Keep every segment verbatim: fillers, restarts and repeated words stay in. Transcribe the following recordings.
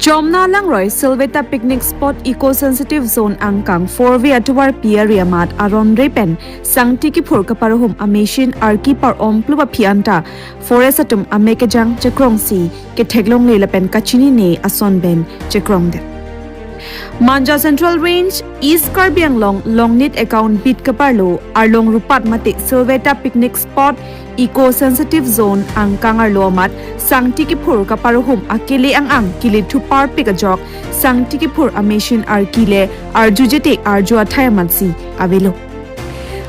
Chomna Langroi Silveta Picnic Spot Eco Sensitive Zone angkang four-way atovarpi ari amat aron re pen sangti kiphur kaparuhum a-machine arki par-om plup aphi anta forest atum amek kejang chekrongsi ketheklongle lapen kachinine ason pen chekrongdet. Manja Central Range, East Karbi Anglong Longnit Account Beat kaparlo Arlong Rupat mate Silveta Picnic Spot Eco Sensitive Zone angkang arlo amat sangti kiphur kaparuhum akele ang-ang kili thuparpik ajok sangti kiphur a-machine arki le arjujete arju athai amatsi avelo.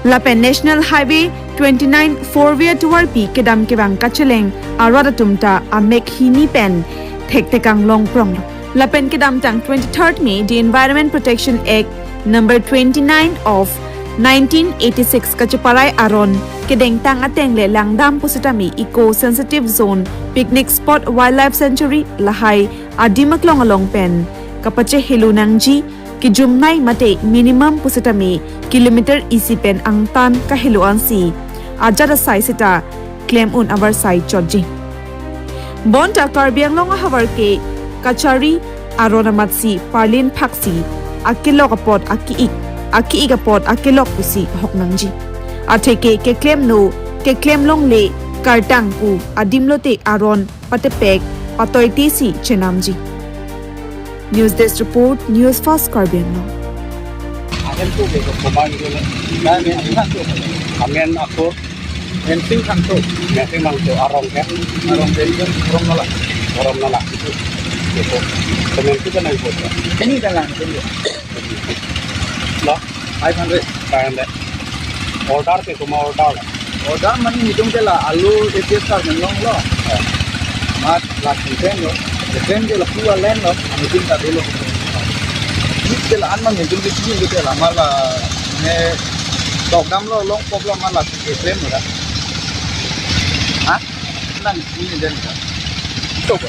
Lapen National Highway twenty-nine four-way atovarpi kedam kevang kacheleng arat atum ta amek hini pen thektekang longpronglo. Lapen kedamtang twenty-third May, the Environment Protection Act number twenty-nine of nineteen eighty-six kacheparai aron kedengtang ateng le langdam pusitame Eco Sensitive Zone, Picnic Spot, Wildlife Sanctuary lahai adim aklong along pen kapachehelo nangji, kejumnei mate minimum pusitame kilometer isi pen angtan kahelo ansi ajat asai seta klem un avarsai chotji. Bonta Karbi Anglong ahavar ke kachari aron amatsi parlin phaksi akelok apot aki-ik, aki-ik apot akelok pusi hok nangji. Atheke keklemno, keklemlongle kartang pu adim lote aron patepek patoitesi chenamji. News Desk Report, News Fast Karbi Anglong. Ahem tu ke ko komang ke na. Na ne ahem tu. Amen ako. Mensing Khangto. Mensing Khangto, arong ke. Arong ke itu, arong nala. Arong nala. Itu. Itu. Semen itu kan yang kota. Ini kan lang itu. Lo. Five hundred. Five hundred. Order ke kuma order la. Order mane nidung ke la alu A P S card nang lo. Mat la content lo. Content ke la pua len lo. Nidung ta delo. Ni ke la an mane nidung ke sini ke la mala ne tok dam lo long pop lo mala ke claim lo da. Ha? Nang ini den ka. Tok.